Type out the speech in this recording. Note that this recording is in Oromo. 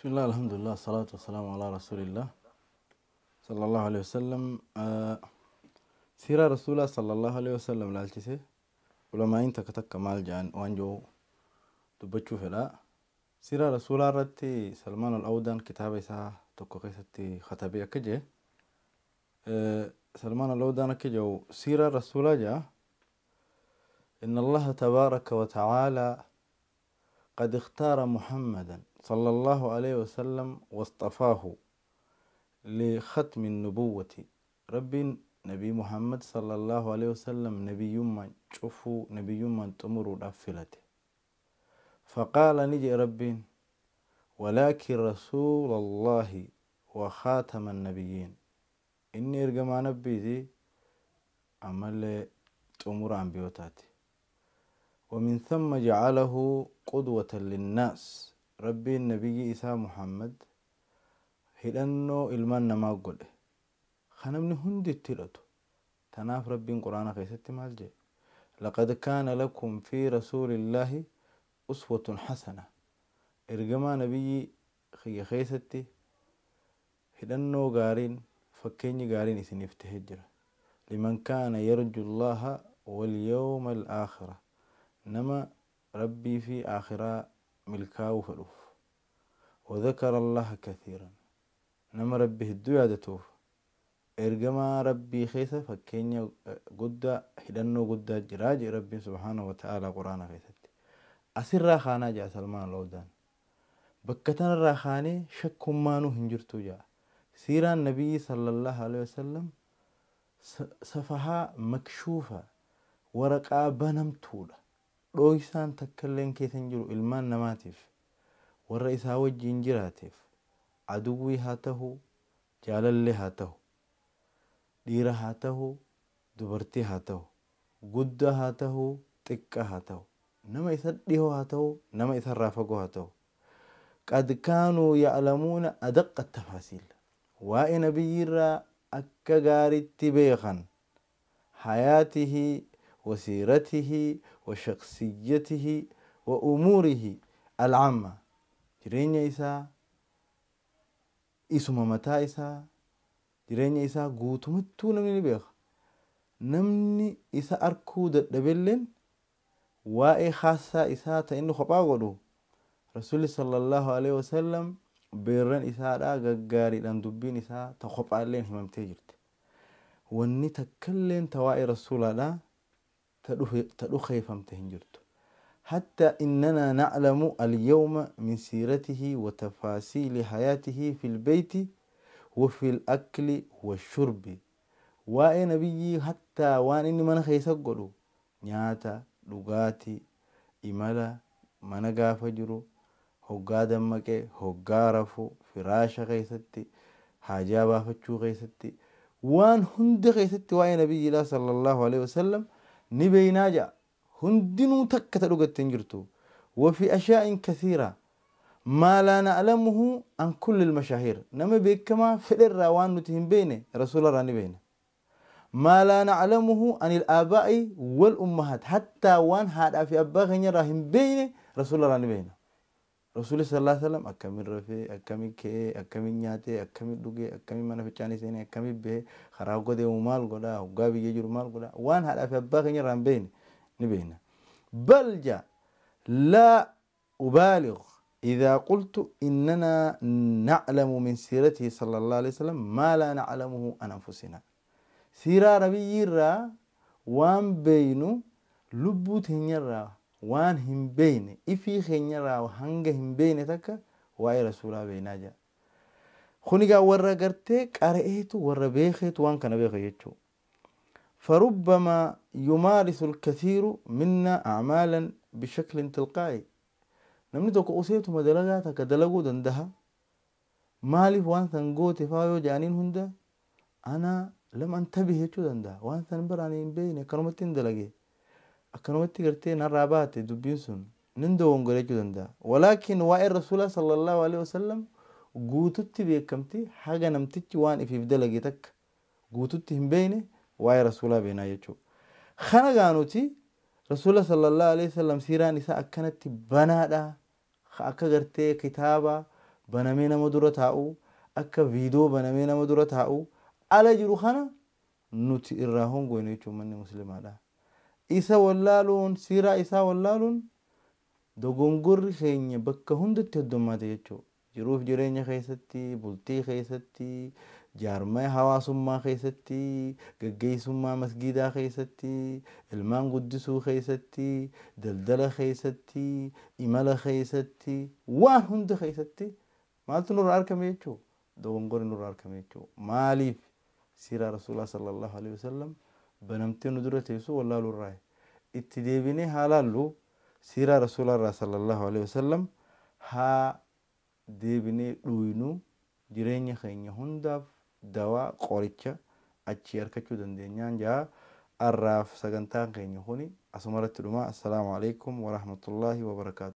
بسم الله، الحمد لله، الصلاة والسلام على رسول الله صلى الله عليه وسلم. سيرة رسول الله صلى الله عليه وسلم لالتسي علماء takka takka maal jedhan waan jiru dubbachuu fedha. Siraa rasuulaa irratti Salmaan al-Awdaan kitaaba isaa tokko keessatti katabee akka jee, Salmaan al-Awdaan akka jedhu, siraa rasuulaa jedha: إن الله تبارك وتعالى قد اختار محمدا صلى الله عليه وسلم واصطفاه لختم النبوة. ربي نبي محمد صلى الله عليه وسلم نبي من شوفوا نبي من تمروا رفلته. فقال نجي ربي: ولكن رسول الله وخاتم النبيين. إني إرجما نبي ذي عمل تمر عن بيوتاتي. ومن ثم جعله قدوة للناس. ربي النبي إسا محمد hidhannoo ilmaan namaa godhe kanamni hundi itti hidhatu. Tanaaf Rabbiin Quraana keessatti maal jedhe? لقد كان لكم في رسول الله أسوة حسنة. Ergamaa nabiyyi kiyya keessatti hidhannoo gaariin, fakkeenyi gaariin isiniif tahee jira. لمن كان يرجو الله واليوم الآخر. Nama Rabbii fi aakhiraa milkaa'uu fedhuuf. وذكر الله كثيرا. Nama Rabbi hedduu yaadatuuf ergamaa Rabbii keessa fakkeenya guddaa, hidhannoo guddaa jiraa jedhe Rabbiin سبحانه وتعالى Quraana keessatti. Asirraa kaanaa jedha Salmaan al-Awdaan. Bakka tanarraa kaanee shakkummaanuu hin jirtu jedha. Siiraan nabiyyi صلى الله عليه وسلم safahaa مكشوفة, waraqaa banamtuudha. Dhooysaan takka illeen keessa hin jiru. Ilmaan namaatiif, warra isaa wajjiin jiraateef, aduwwii haa tahu, jaalallee haa tahu, dhiira haa tahu, dubartii haa tahu, guddaa haa tahu, xiqqaa haa tahu, nama isa dhihoo haa tahu, nama isarraa fagoo haa tahu. قد كانوا يعلمون أدق التفاصيل. Waa'ee nabiyyiirraa akka gaariitti beekan. حياته وسيرته وشخصيته وأموره العامة. Jireenya isaa, isuma mataa isaa, jireenya isaa guutumattuu namni ni beeka. Namni isa arkuu dadhabelleen waa'ee haasaa isaa ta inni kophaa godhu, Rasuulli صلى الله عليه وسلم beerran isaadhaa gaggaariidhaan dubbiin isaa ta kophaalleen himamtee jirti. Wanni takkalleen ta waa'ee rasuulaadhaa ta dhukeeffamte hin jirtu. حتى إننا نعلم اليوم من سيرته وتفاصيل حياته في البيت وفي الأكل والشرب. Waa'ee nabiyyi hattaa waan inni mana keessa godhu, nyaata, dhugaatii, imala, mana gaafa jiru, hoggaa dammaqee, hoggaa rafu, firaasha keessatti, haajaa baafachuu keessatti, waan hunda keessatti waa'ee nabiyyiidhaa صلى الله عليه وسلم ni beeynaa ja'a. Hundinuu takka ta dhugatte hin jirtu. وفي أشياء كثيرة ما لا نعلمه عن كل المشاهير. Nama beekamaa fedherraa waan nuti hin beekne rasuularraa ni beekna. ما لا نعلمه عن الآباء والأمهات. حتى waan haadhaa fi abbaa keenyarraa hin beekne rasuularraa ni beekna. Rasuulli صلى الله عليه وسلم akkamiin rafee, akkamiin ka'ee, akkamiin nyaatee, akkamiin dhugee, akkamiin mana fincaanii seenee, akkamiin bahee, karaa deemu maal godhaa, hoggaa biyya jiru maal godhaa, waan haadhaa fi abbaa keenyarraa hin beekne ni beekna. بل جاء لا أبالغ إذا قلت إننا نعلم من سيرته صلى الله عليه وسلم ما لا نعلمه عن أنفسنا. Siiraa nabiyyiirraa waan beeynu, lubbuu teenyarraa waan hin beeyne, ifii keenyarraa hanga hin beeyne takka waa'ee rasuulaa beeynaa jira. Kun egaa warra gartee qara'eetu, warra beekeetu waan kana beeka jechuudha. فربما يمارس الكثير منا أعمالا بشكل تلقائي. Namni tokko useetuma dalagaa takka dalaguu danda'a. Maaliif waan san goote faa yoo jedhaniin hunda, أنا لم أنتبه jechuu danda'a. Waan san bara ani hin beekne, akkanumatti hin dalage. Akkanumatti gartee narraa baate dubbiin sun, nin dogongore jechuu danda'a. ولكن waa'ee rasuulaa صلى الله عليه وسلم guututti beekamti. Haga namtichi waan ifiif dalage takka guututti hin beekne waa'ee rasuulaa beenaa jechuudha. Kana gaanuti rasuula صلى الله عليه وسلم siiraan isaa akkanatti banaadha. Akka gartee kitaaba Banamee nama dura taa'u, akka viidiyoo banamee nama dura taa'u ala jiru kana nuti irraa hongoyne jechuun manni muslimaadha. Isa wallaaluun, siiraa isaa wallaaluun, dogongorri keenya bakka hundatti heddummaate jechuudha. Jiruuf jireenya keessatti, bultii keessatti, jaarmaya hawaasummaa keessatti, gaggeessummaa masgiidaa keessatti, ilmaan guddisuu keessatti, daldala keessatti, imala keessatti, waan hunda keessatti maaltu nurraa argame jechuudha? Dogongorri nurraa argame jechuudha. Maaliif? Siiraa Rasuulaa sallallahu alaihi wasallam banamtee nu dura teessu wallaaluu irraa. Itti deebinee haa laallu, siiraa Rasuulaa irraa sallallahu alaihi wasallam haa deebinee dhuynu, jireenya keenya hundaaf dawaa, qoricha achii argachuu dandeenyaan jaa. Arraaf sagantaan keenya kuni asumarratti dhuma. Assalaamu alaikum warahmatullaahi wabarakaatu.